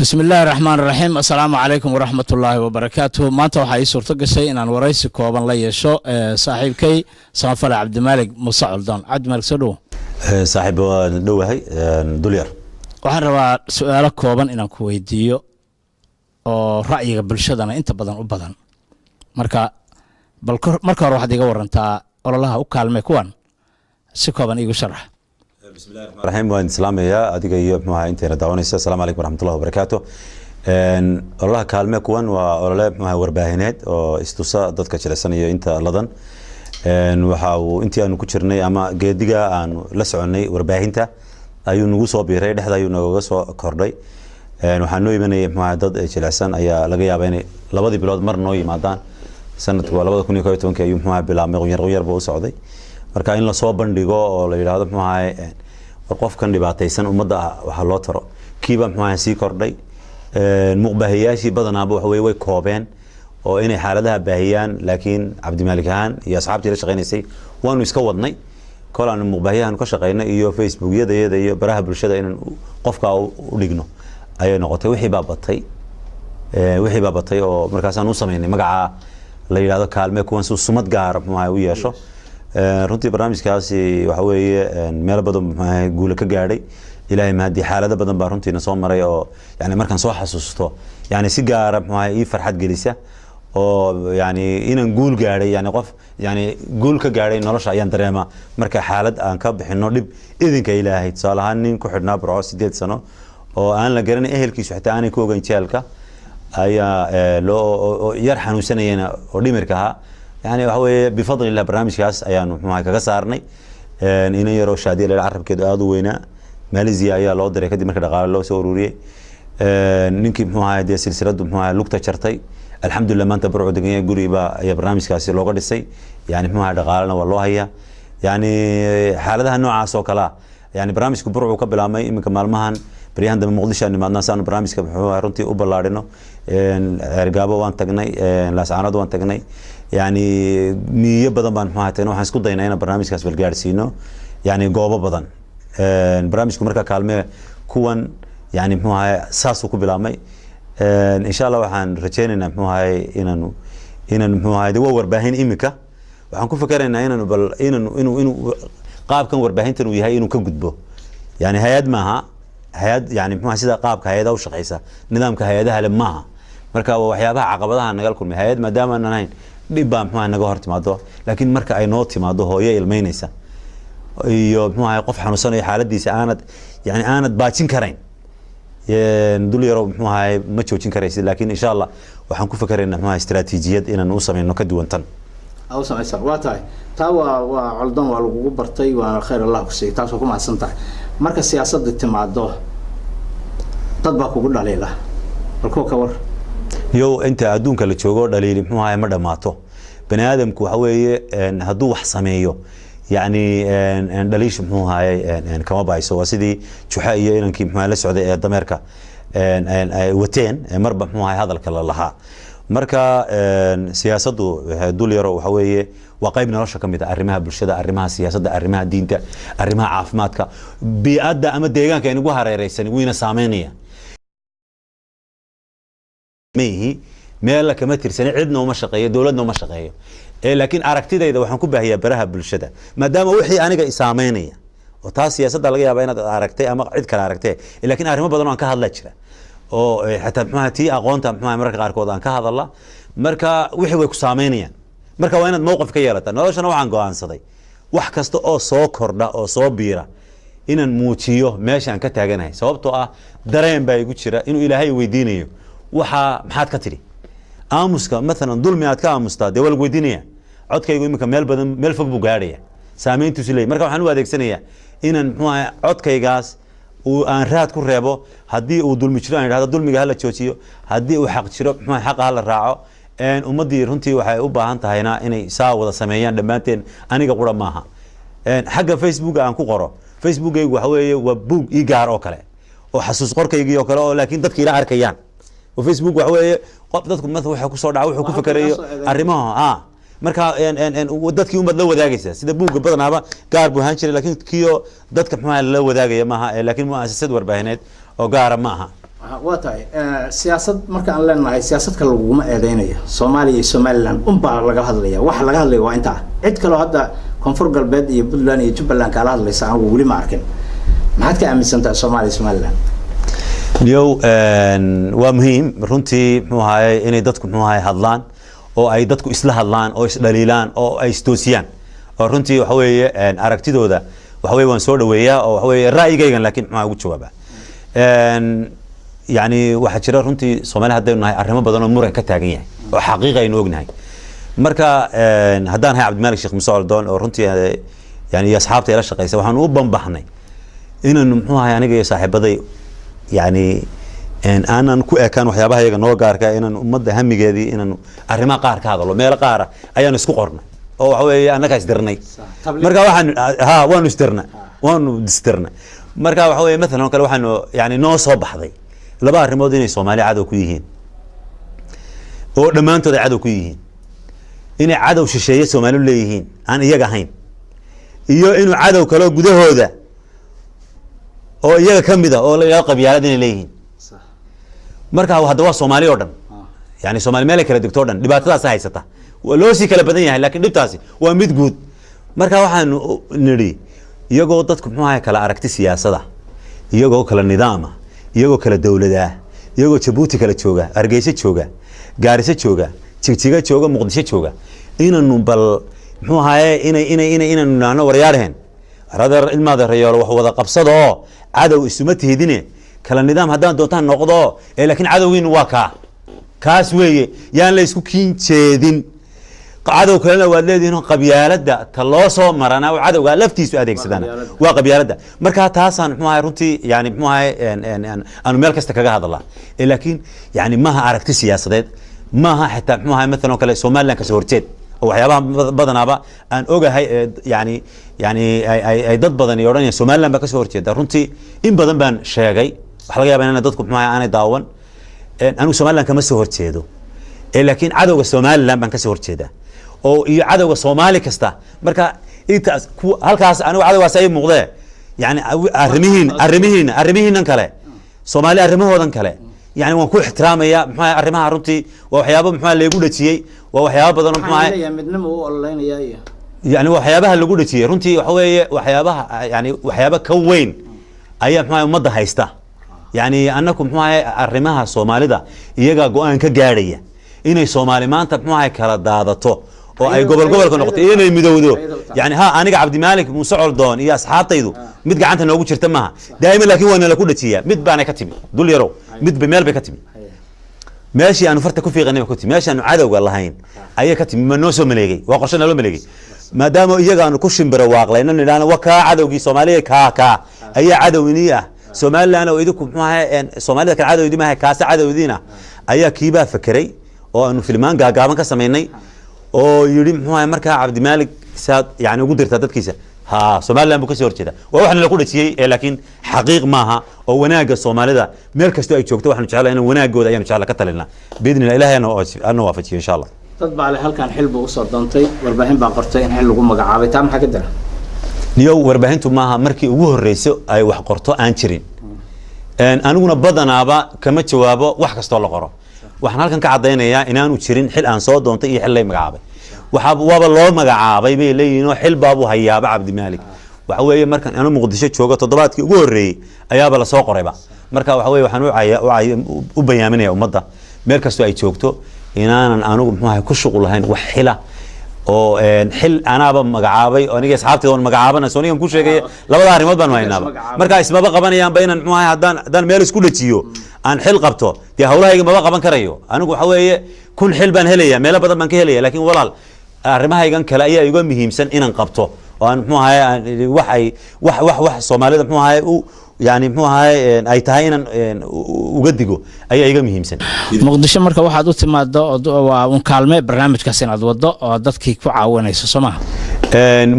Bismi illaahi raxmaan raxiim. Assalaamu calaykum waraxmatullaahi wabarakaatuh. Maanta waxaa ii suurto gashay inaan waraysi kooban la yeesho saaxiibkay samafale Cabdimaalig Muuse Coldoon. Cabdimaalig, soo dhowo. Saaxiib, waan dhowahay, Dulyar. Waxaan rabaa su-aalo kooban inaan ku weydiiyo oo ra'yiga bulshadana inta badan u badan. Marka bal marka hore waxaad iga warantaa ololaha u kaalmee kuwan, si kooban iigu sharax. Bismillahi raxmaan raxiim. Waan islaamayaa adiga iyo muxuu ahaa intayna daawanaysa. Asalaamu calaykum waraxmatullahi wabarakaatu. Ololaha kaalme kuwan waa olole muxuu ahaa warbaahineed oo istusa dadka jilicsan iyo inta ladan. Waxa uu intii aanu ku jirnay ama geediga aanu la soconay warbaahinta ayuu nagu soo biiray, dhexda ayuu noogaga soo kordhay. Waxaa noo imanayay muxuu ahaa dad jilicsan ayaa laga yaabaa inay 2dii bilood mar noo yimaadaan. Sanadku waa 2011-kii ayuu muxuu ahaa bilaabmay, qunyar qunyar buu u socday. Marka in lasoo bandhigo oo la yidhaahdo muxuu ahaa war qofkan dhibaataysan ummadda waxaa loo taro, kiiba muxuu ahaa sii kordhay. Muqbaahiyaashii badanaaba waxa weye way koobeen oo inay xaaladaha baahiyaan, laakiin Cabdimaalik ahaan iyo asxaabtii la shaqaynaysay waanu iska wadnay. Kol aanu muqbaahiyahan ka shaqaynay iyo Facebookyada iyada iyo baraha bulshada inaan qofka u dhigno ayay noqotay. Wixii baa batay oo markaasaan u samaynay magaca la yidhahdo kaalme kuwan si sumad gaara muxuu ahay u yeesho. Runtii barnaamijkaasi waxa weeye meelo badan muxuu ahay guula ka gaadhay, Ilaahay mahadi. Xaalado badan baa runtiina soo maray oo yani markaan soo xasuusto yani si gaara muxuu ahay ii farxad gelisa oo yani inaan guul gaadhay, yani qof yani guul ka gaadhay nolosha ayaan dareemaa marka xaalad aan ka bixino dhib idinka Ilaahay. Tusaale ahaan, nin ku xidhnaa Burco 8 sano oo aan la garanay, ehelkiisu xitaa aanay ku ogeyn jeelka, ayaa loo yar xanuunsanayena oo dhimirka ahaa. Yani waxa weeye bifadli illah barnaamijkaas ayaanu muxuu ahay kaga saarnay. Inan yaroo Shaadiya la carabkeedu aada u weynaa, Malaysia ayaa loo diray kadib marka dhaqaale loo soo ururiyey. Ninkii muxuu ahay dee silsiladu muxuu ahay lugta jartay, alxamdulillah maanta Burcu degan yahay, guri baa ayaa barnaamijkaasi looga dhisay, yani muxuu ahay dhaqaalena waa loo hayaa. Yani xaaladaha noocaas oo kale ah yani barnaamijku Burcu ka bilaabmay. Iminka maalmahan baryahan dambe Muqdisho aan nimaadnaa si aanu barnaamijka muxuu ahay runtii u ballaadhino. Ceergaabo waan tagnay, Laascaanood waan tagnay, yani miiyo badan baan muxuu ahay tagnay. Waxaan isku daynaa inaan barnaamijkaas balgaadhsiino yani goobo badan. Barnaamijku marka kaalmee kuwan yani muxuu ahay saasuu ku bilaabmay. Insha Allah waxaan rajaynaynaa muxuu ahay inaanu muxuu ahay de waa warbaahin. Imika waxaan ku fikeraynaa inaanu bal inaanu inuu inuu qaabkan warbaahintan uu yahay inuu ka gudbo. Yani hay-ad maaha, hay-ad yani muxuu ahay sida qaabka hay-adaha u shaqeysa, nidaamka hay-adaha le maaha. Marka waa waxyaabaha caqabadaha nagal kulmay. Hay-ad maadaama aanan ahayn, dhib baa muxuu ahay naga hor timaado, laakiin marka ay noo timaado hooyo ilmeynaysa iyo muxuu ahay qof xanuunsanayo, xaaladiisa aanad yani aanad baajin karayn, dul yaro muxuu ahay ma joojin karaysid. Laakiin insha Allah waxaan ku fikeraynaa muxuu ahay istaraatiijiyad inaan u sameyno ka duwan tan. U samaysan waa tahay. Taa waa Coldoon, waa lagugu bartay, waana khayr Allah ku siiyay, taas waa ku mahadsan tahay. Marka siyaasadda timaado dad baa kugu dhaliila, bal kuwa ka war. Yow, inta adduunka la joogo dhaliili muxuu ahay ma dhamaato. Bani aadamku waxa weeye hadduu wax sameeyo yacni dhaliishu muxuu ahaye kama bahayso. Waa sidii Juxa iyo inankii muxuu la socday ee dameerka ay wateen, marba muxuu ahay hadalka la lahaa. Marka siyaasaddu dul yaro waxa weeye waa qayb nolosha ka mid ah, arrimaha bulshada, arrimaha siyaasadda, arrimaha diinta, arrimaha caafimaadka, bii'adda ama deegaanka inagu hareereysan wuyna saameynaya. Maihi meella kama tirsani, cidna uma shaqeeyo, dowladna uma shaqeeyo, laakiin aragtidayda waxaan ku baahiyaa baraha bulshada maadaama wixii aniga isaameynaya oo taas siyaasadda laga yaaba inaad aragtay ama cid kale aragtay, laakiin arrimo badan oo aan ka hadla jira oo xataa muxuaha tii aqoonta muxuaha mararka qaarkood aan ka hadala. Marka wixii way ku saameynayaan, marka waa inaad mowqif ka yeelataa noloshana. Waxaan go'aansaday wax kasta oo soo kordha oo soo biira inaan muujiyo meesha aan ka taaganahay, sababtoo ah dareen baa igu jira inuu Ilaahay weydiinayo waxaa maxaad ka tidhi. Aamuska maalan dulmi aad ka aamustaa dee waa lagu weydiinaya. Codkaygu iminka meel badan, meel fog buu gaadhaya, saameyntiisu leeyahy. Marka waxaan u adeegsanayaa inaan muxuu ahay codkaygaas uu aan raad ku reebo. Haddii uu dulmi jiro aan idhahdo dulmiga hala joojiyo, haddii uu xaq jiro muxuu ahay xaqa hala raaco. Ummaddii runtii waxay u baahan tahayna inay saa wada sameeyaan dhammaanteen, aniga qura maaha. Xagga Facebook aan ku qoro, Facebookaygu waxa weeye waa buug ii gaar oo kale oo xasuus qorkaygii oo kale oo laakiin dadka ila arkayaan. Oo Facebook waxa weeye qof dadku matha waxa kusoo dhaca, wuxuu ku fikerayo arrimaha marka dadkii umad la wadaagaysa. Sida buugga badanaaba gaar buu ahaan jiray, laakiin kiyo dadka muxuu la wadaagaya maaha, laakiin muasasad warbaahineed oo gaara ma aha. Waa tahay. Siyaasad marka aan leenahay, siyaasad kale laguguma eedeynayo. Soomaaliya iyo Somaliland unbaa laga hadlaya. Waxa laga hadlaya waa intaa. Cid kaloo hadda Koonfur Galbeed iyo Puntland iyo Jubbaland kaala hadlaysa anigu weli ma arkin. Maxaad ka aaminsan tahay Soomaaliya, Somaliland? Yow, waa muhiim runtii, muxuu ahaye, inay dadku, muxuu ahaye, hadlaan oo ay dadku isla hadlaan oo isdhaliilaan oo ay istoosiyaan, oo runtii waxa weeye aragtidooda waxa weeye waan soo dhaweeyaa, oo waxa weeye ra'yigaygan laakiin muxuu ugu jawaabaa. Yani waxaa jira runtii Soomaali haddaynu nahay arrimo badan oo muran ka taagan yahay oo xaqiiqa aynu ognahay. Marka haddaan ahay Cabdimalik Sheekh Muuse Coldoon oo runtii yani iyo asxaabta ila shaqeysa, waxaan u banbaxnay inaanu, muxuu ahay, aniga iyo saaxiibaday, yani aanan ku ekaan waxyaabaha iyaga noo gaarka, inaan ummadda hamigeedii, inaanu arrimaha qaar ka hadalo. Meelo qaara ayaanu isku qornay oo waxa weeye annagaa isdirnay. Marka waxaan ha waanu isdirnay, waanu distirnay. Marka waxa weeye mathalan oo kale waxaanu yani noo soo baxday laba arrimood inay Soomaali cadow ku yihiin, oo dhammaantood ay cadow ku yihiin: inay cadow shisheeye Soomaali leeyihiin aan iyaga ahayn, iyo inuu cadow kaleo gudahooda oo iyaga ka mid a oo la yidhahdo qabyaalad inay leeyihiin. Marka hadda waa Soomaali oo dhan, yani Soomaali meel ay kala degto o dhan dhibaatadaas haysata. Waa loo sii kala badan yahay, laakiin dhibtaasi waa mid guud. Marka waxaanu nidhi, iyagoo dadku, muxuu ahay, kala aragti siyaasada, iyagoo kala nidaama, iyagoo kala dowladaa, iyagoo Jabuuti kala jooga, Hargeysa jooga, Gaariso jooga, Jigjiga jooga, Muqdisho jooga, inaanu bal, muxuu ahaye, inay inaanu nahno waryaarheen, radeer, ilmaada rayoolo, wax wada qabsada oo cadow isuma tihidine, kala nidaam haddaan doontaan noqdo ee, laakiin cadowgiinu waa kaa kaas weeye, yaan la isku kiin jeedin. Cadow kalena waad leedihiin, qabyaaladda ta loo soo marana oo cadowga laftiisu adeegsadana waa qabyaaladda. Marka taasaan, muxuu ahay, runtii yani, muxuu ahay, aanu meel kasta kaga hadalaa. Laakiin yani maaha aragti siyaasadeed, maaha xitaa, muxuu ahay, mathalan oo kale Somaliland kasoo horjeed, oo waxyaabaha badanaaba aan ogahay ee yani ay dad badan ay odhanayaan Somaliland baa kasoo horjeeda. Runtii in badan baan sheegay, waxa laga yaabaa inaan dadku, muxuu ahay, aanay daawan. Anigu Somaliland kama soo horjeedo, laakiin cadowga Somaliland baan kasoo horjeedaa oo iyo cadowga Soomaali kasta. Marka intaas halkaas anigu cadowgaas ay muuqdee, yani arrimihiin arrimihiinan kale, Soomaali arrimahoodan kale, yani waan ku ixtiraamaya, muxuu ahay, arrimaha runtii waa waxyaabo, muxuu ahay, laygu dhajiyey, waa waxyaabo badan oo, muxuu ahay, leeyahay midnimo u ololeynaya iyo yani waxyaabaha lagu dhajiyey runtii waxa weeye waxyaabaha, yani waxyaabo ka weyn ayaa, muxuu ahay, ummadda haysta. Yani annaku, muxuu ahay, arrimaha Soomaalida iyagaa go-aan ka gaadhaya. Inay Soomaali maanta, muxuu ahay, kala daadato oo ay gobol gobolka noqoto iyo inay midowdo, yani ha aniga Cabdimaalik Muuse Coldoon iyo asxaabtaydu mid gacanta noogu jirta maaha daa'iman, laakiin waa nala ku dhajiyaa. Mid baana ka timi dul yarow, midba meel bay ka timi. Meeshii aanu farta ku fiiqanay ba ku timi, meeshii aanu cadowga lahayn ayay ka timi. Ma noo soo maleegay? Waa qorshe naloo maleegay, maadaama iyaga aanu ku shimbiro waaqlayno, nidhaahno wa kaa cadowgii Soomaaliya, kaa ayaa cadowinii ah Somaliland, oo idinku, muxuu ahay, Soomaalida kale cadowdii maaha, kaasa cadowdiin ah, ayaa kiibaa fakeray oo aanu filmaan gaagaaban ka samaynay oo yidhi, muxuu ahay, markaa Cabdimaalik saad yani ugu dirtaa dadkiisa ha Somaliland buu kasoo horjeeda. Waa waxna lagu dhajiyey ee, laakiin xaqiiq maaha, oo wanaagga Soomaalida meel kastoo ay joogto waxaanu jeclahay inaan wanaagooda ayaanu jecla ka talinaa biidni illah. Ilahay ana waafajiyo insha Allah. Dad baa le halkan xil buu usoo doontay, warbaahin baa qortay in xil lagu magacaabay. Taa maxaa ka jira? Niyow, warbaahintu maaha markii ugu horreysay ay wax qorto aan jirin. Aniguna badanaaba kama jawaabo wax kastoo la qoro. Waxaan halkan ka caddaynayaa inaanu jirin xil aan soo doontay iyo xil lay magacaabay. Waxaa waaba loo magacaabay bay leeyihiin oo xil baabuu hayaaba Cabdimaalik. Waxa weeye markan anu Muqdisho joogo toddobaadkii ugu horreeyey ayaaba lasoo qorayba. Marka waxa weye waxaan u bayaaminaya ummadda meel kastoo ay joogto inaanan anigu, muxuu ahay, ku shuqul lahayn wax xila oo xil anaaba magacaabay oo aniga asxaabteyda oon magacaabana. Soo anigan ku sheegaya, labada arrimood baanu haynaaba. Marka ismaba qabanayaanba inaan, muxuu ahay, haddaan meel isku dhajiyo aan xil qabto, dee hawlahayga maba qaban karayo anigu. Waxa weeye 1000 xil baan helaya, meelo badan baan ka helaya, laakiin walaal, arrimahaygan kale ayaa iga muhiimsan inaan qabto oo aan, muxuu ahay, wax ay wax Soomaalida, muxuu ahay, u yani, muxuu ahay, ay tahay inaan uga digo ayaa iga muhiimsan. Muqdisho marka waxaad u timaado waa un kaalme barnaamijkaas inaad waddo oo dadkii ku caawinayso, soo maha?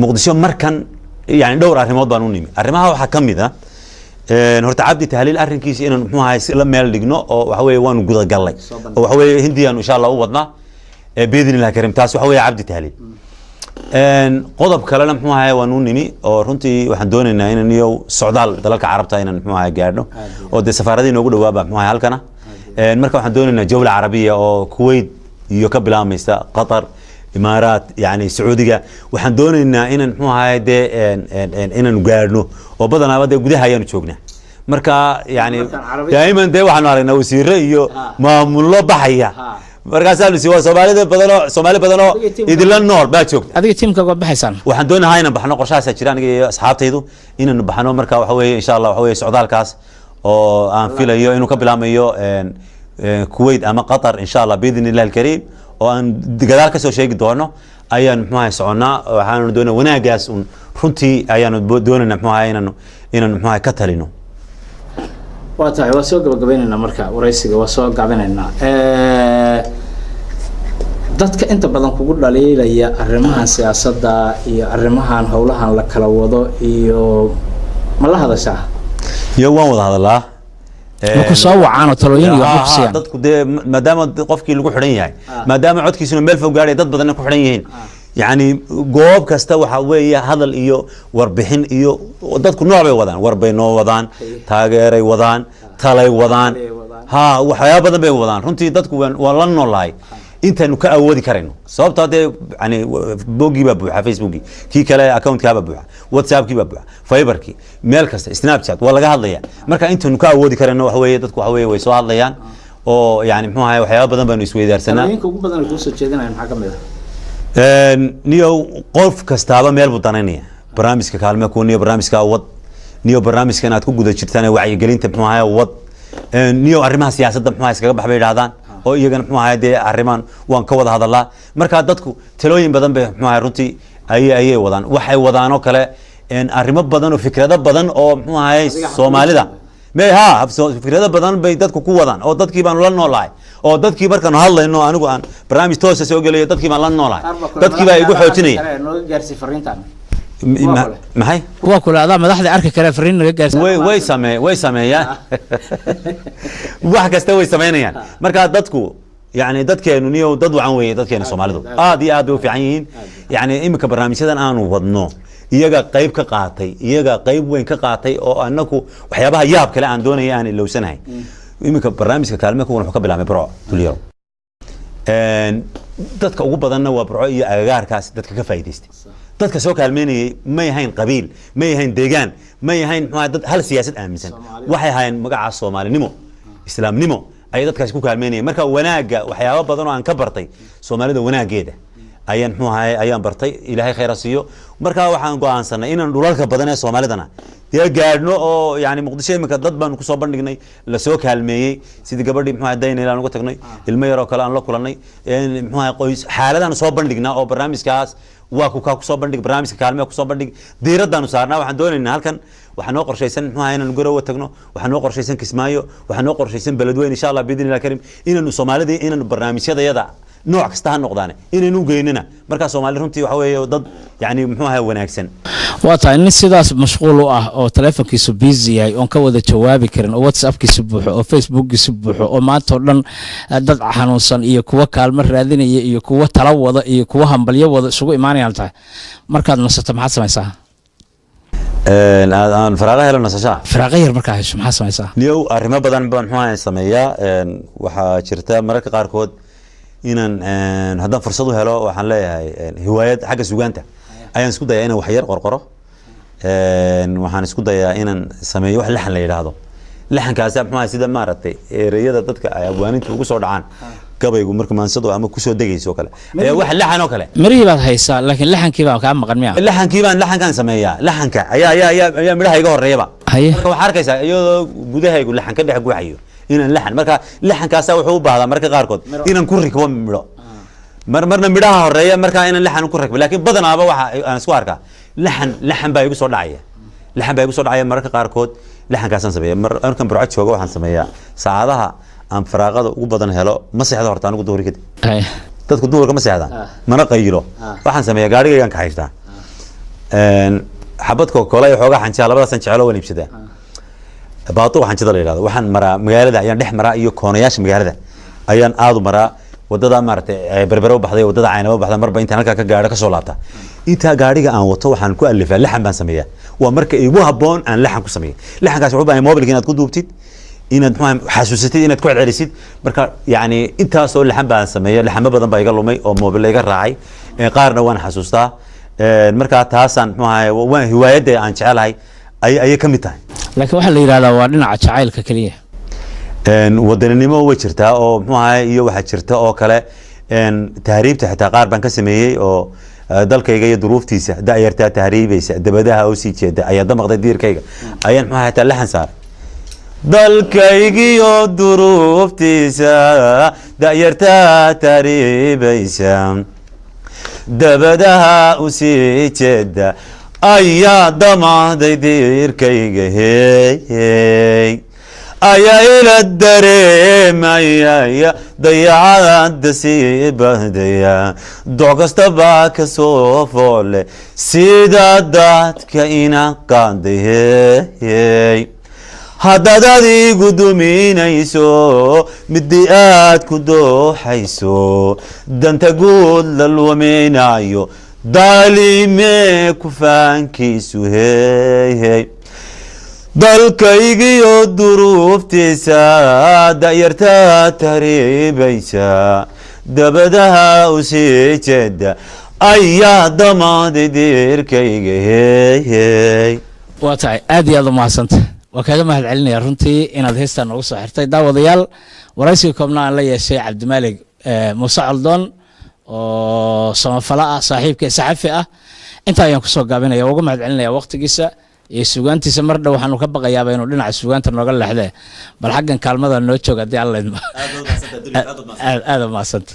Muqdisho markan yani dhowr arrimood baan u nimi. Arrimaha waxaa ka mid ah horta Cabdi Tahliil arrinkiisa inaan, muxuu ahay, si la meel dhigno, oo waxa weeye waanu gudagallay oo waxa weeye Hindiyaanu insha Allah u wadnaa biidni illahi karim. Taas waxa weeye Cabdi Tahliil. Qodob kalena muxuu ahaye waan u nimi, oo runtii waxaan doonaynaa inaan iyo socdaal dalalka Carabta inaan muxuu ahaye gaadhno, oo dee safaaradii noogu dhawaaba muxuu ahaye halkana. Marka waxaan doonaynaa jawla carabiya oo Kuwait iyo ka bilaabmaysa, Qatar, Imaaraat, yani Sacuudiga. Waxaan doonaynaa inaan muxuu ahaye dee inaanu gaadhno, oo badanaaba dee gudaha ayaanu joognaa. Marka yani daa'iman dee waxaanu aragnaa wasiiro iyo maamullo baxaya, markaasaanu si waa Soomaalida badanoo, Soomaali badanoo idinla nool baa joogta. Adiga tiimkaaga waad baxaysaan? Waxaan doonahaa inaan baxno, qorshahaasaa jira, aniga iyo asxaabtaydu inaanu baxno. Marka waxa weeye insha Allah waxa weeye socdaalkaas oo aan filayo inuu ka bilaamayo Kuwait ama Qatar insha Allah biidni Illahi alkariim, oo aan gadaal kasoo sheegi doono, ayaan muxuu ahay soconnaa. Waxaanu doonaa wanaagaas un runtii ayaanu doonaynaa muxuu ahay inaanu muxuu ahay ka talino. Waa tahay, waa soo gabagabaynaynaa marka waraysiga, waa soo gabinaynaa. Dadka inta badan kugu dhaliilaya arrimahan siyaasadda iyo arrimahan howlahan la kala wado iyo ma la hadashaa? Iyo waan wada hadalaa. Ma ku soo wacaan oo talooyin iyo waxba ku siiyaan? Dadku dee maadaama qofkii lagu xidhan yahay, maadaama codkiisuna meel fog gaadhay, dad badanna ku xidhan yihiin, yacni goob kasta waxa weeye hadal iyo warbixin iyo dadku nooc bay wadaan, war bay noo wadaan, taageeray wadaan, talay wadaan, ha waxyaaba badan bay wadaan. Runtii dadku waan la noolahay intaanu ka awoodi karayno, sababtoo dee yani boggii baa buuxa, Facebookii, kii kale accountkaa baa buuxa, WhatsAppkii baa buuxa, Viberkii, meel kasta, Snapchat waa laga hadlaya. Marka intaanu ka awoodi karayno waxa weeye dadku waxa weeye way soo hadlayaan, oo yani muxuu ahay waxyaaba badan baanu isweydaarsanaa. Talooyinka ugu badan ay kuu soo jeedinayaan maxaa ka mid ah? Niyow qof kastaaba meel buu danaynaya. Barnaamijka kaalme kuwa, niyo barnaamijka wad, niyo barnaamijkan aad ku guda jirtaan ee wacyigelinta muxuu ahay wad, niyo arrimaha siyaasadda muxuu ahay iskaga bax bay idhahdaan, oo iyagana muxuu ahay dee arrimaan waan ka wada hadalaa. Marka dadku talooyin badan bay muxuu ahay runtii ayay wadaan. Waxay wadaan oo kale arrimo badan oo fikrado badan oo muxuu ahay Soomaalida me ha fikrado badan bay dadku ku wadaan, oo dadkii baanu la noolahay, oo dadkii markaanu hadlayno anigu aan barnaamij toosa soo gelayo, dadkii baan la noolahay, dadkii baa igu xoojinaya. Nooga gaarsii fariintan. Maxay kuwa kule adaa madaxda arki kare fariin naga gaarsi? Way sameeyaan, wax kasta way sameynayaan. Marka dadku yani dadkeenu niyo dad wacan weeye, dadkeena Soomaalidu aad iyo aad bay u fiican yihiin. Yani iminka barnaamijyadan aanu wadno iyaga qayb ka qaatay, iyaga qayb weyn ka qaatay, oo anaku waxyaabaha yaab kale aan doonaya aan ilowsanahay. Iminka barnaamijka kaalme kuwan wuxuu ka bilaabmay Burco Tulyaro, dadka ugu badanna waa Burco iyo agagaarkaas. Dadka ka faa'iidaystay, dadka soo kaalmeynayay may ahayn qabiil, may ahayn deegaan, may ahayn muxuu ahay dad hal siyaasad aaminsan, waxay ahaayeen magaca Soomaalinimo, Islaamnimo ayay dadkaasi ku kaalmeynayeen. Marka wanaagga waxyaabo badan oo aan ka bartay Soomaalida wanaaggeeda ayaan muxuu ahay ayaan bartay, Ilaahay khayr ha siiyo. Marka waxaan go'aansanay inaan dhulalka badan ee Soomaalidana dee gaadhno, oo yani Muqdisho iminka dad baanu kusoo bandhignay lasoo kaalmeeyey, sidii gabadhii muxuu ahay Daynayl aan uga tagnay, ilmo yaroo kale aan la kulannay, muxuu ahay qoys xaaladaan soo bandhignaa, oo barnaamijkaas waa ku kaa kusoo bandhig, barnaamijka kaalmee kusoo bandhig, diiraddaanu saarnaa. Waxaan doonaynaa halkan waxaa noo qorshaysan muxuu ahay inaanu Garowe tagno, waxaa noo qorshaysan Kismaayo, waxaa noo qorshaysan Beledweyne insha Allah biidni Illah karim, inaanu Soomaalidii inaanu barnaamijyadayada nooc kasta ha noqdaane inaynu geynina. Markaa Soomaali runtii waxa weeye dad yani muxuu ahay wanaagsan. Waa tahay, nin sidaas mashquul u ah oo taleefonkiisu busy yahay oon ka wada jawaabi karin, oo WhatsAppkiisu buuxo, oo Facebookkiisu buuxo, oo maanta oo dhan dad xanuunsan iyo kuwa kaalmo raadinaya iyo kuwa tala wada iyo kuwa hambalyo wada isugu imaanayaan tahay, markaad nasato maxaad samaysaa? Aan faraaqa helo, nasashaa. Firaaqo yar markaa hesho maxaad samaysaa? Niyow arrimo badan baan muxuu ahay sameeyaa. Waxaa jirta mararka qaarkood inaan haddaan fursad u helo, waxaan leeyahay hiwaayad xagga sugaanta, ayaan isku dayaa inaan wax yar qorqoro. Waxaan isku dayaa inaan sameeyo wax laxan la yidhaahdo. Laxankaasi muxuu ahay sida maaragtay ereyada dadka ay abwaaninta ugu soo dhacaan gabaygu marka maansadu ama kusoo degayso oo kale ayaa wax laxan oo kale. Mirihii baad haysaa laakiin laxankii baa kaa maqan miya? Laxankii baan laxankaan sameeyaa, laxanka ayaa midhaha iga horeeyaba. Marka waxaa arkaysaa iyadoo gudahaygu laxan ka dhex guuxayo inaan laxan, marka laxankaasa wuxuu u baahdaa marka qaarkood inaan ku rikbo midho, mar marna midhaha horeeya, markaa inaan laxan ku rakbo. Laakiin badanaaba waxa aan isku arkaa laxan baa igu soo dhacaya, laxan baa igu soo dhacaya mararka qaarkood, laxankaasaan sameeya. Mar markaan Burco joogo waxaan sameeyaa saacadaha aan firaaqada ugu badan helo, ma seexdo horta anigu duhuri kadib. Dadku duhurka ma seexdaan, mana qayilo. Waxaan sameeyaa gaarigaygaan ka haystaa xabad Coca-Cola iyo xoogaa xanjaa, labadaasaan jecelo waan iibsadaa, baatuqa xanjada la yidhahdo. Waxaan maraa magaalada ayaan dhex maraa iyo koonayaasha magaalada ayaan aad u maraa. Wadada maaragtay Berbere u baxday, wadada Caynaba u baxda, marba intaan halkaa ka gaadho kasoo laabta, intaa gaadhiga aan wato waxaan ku alifaa, laxan baan sameeyaa. Waa marka igu habboon aan laxan ku sameeya. Laxankaas wuxuu u baahan yahay mobilka inaad ku duubtid, inaad muxuu xasuusatid, inaad ku celcelisid. Marka yacni intaasoo laxan baan sameeya, laxamo badan baa iga lumay oo mobil iga raacay. Qaarna waan xasuustaa. Marka taasaan muxuu ahaye waan hiwaayadda aan jecelahay ayay ka mid tahay. Laakiin waxaa la yidhahdaa waa dhinaca jacaylka keliya. Wadaninimo way jirtaa oo muxuu ahaye iyo waxaa jirta oo kale tahriibta xitaa qaar baan ka sameeyey oo dalkayga iyo duruuftiisa, da'yartaa tahriibaysa dabadaha oo sii jeeda ayaa damaqday diirkayga, ayaan muxuu ahaye xitaa laxan saaray. Dalkaygiyo duruuftiisa, da'yartaa tahriibaysa dabadaha u sii jeeda ayaa damacday diirkayga, hey, ayaa ila dareemayaya dayacada sii bahdaya, doc kastaba ka soo foole sida dadka ina qaaday, hey. Haddaad adigu duminayso midi aad ku dooxayso, danta guud la luminayo, daalimee ku faankiisu, hey, hey. Dalkaygiyo duruuftiisa, da'yarta tahriibaysa dabadaha u sii jeeda ayaa damaaday diirkayga, hey, hey. Waa tahay, aad iyo aad u mahadsanta. Waa kaaga mahad celinaya runtii inaad heestan noogu soo xirtay. Daawadayaal, waraysiga koobna aan la yeeshay Cabdimaalig Muuse Coldoon oo samafalo ah, saaxiibka saxafi ah, intaa ayaan kusoo gaabinaya. Uga mahad celinaya waqtigiisa iyo sugaantiisa. Mar dhow waxaanu ka baqayaaba inuu dhinaca sugaanta nooga leexdee, bal xaggan kaalmada noo jooga haddii Alla idmo. Aad aad u mahadsanta.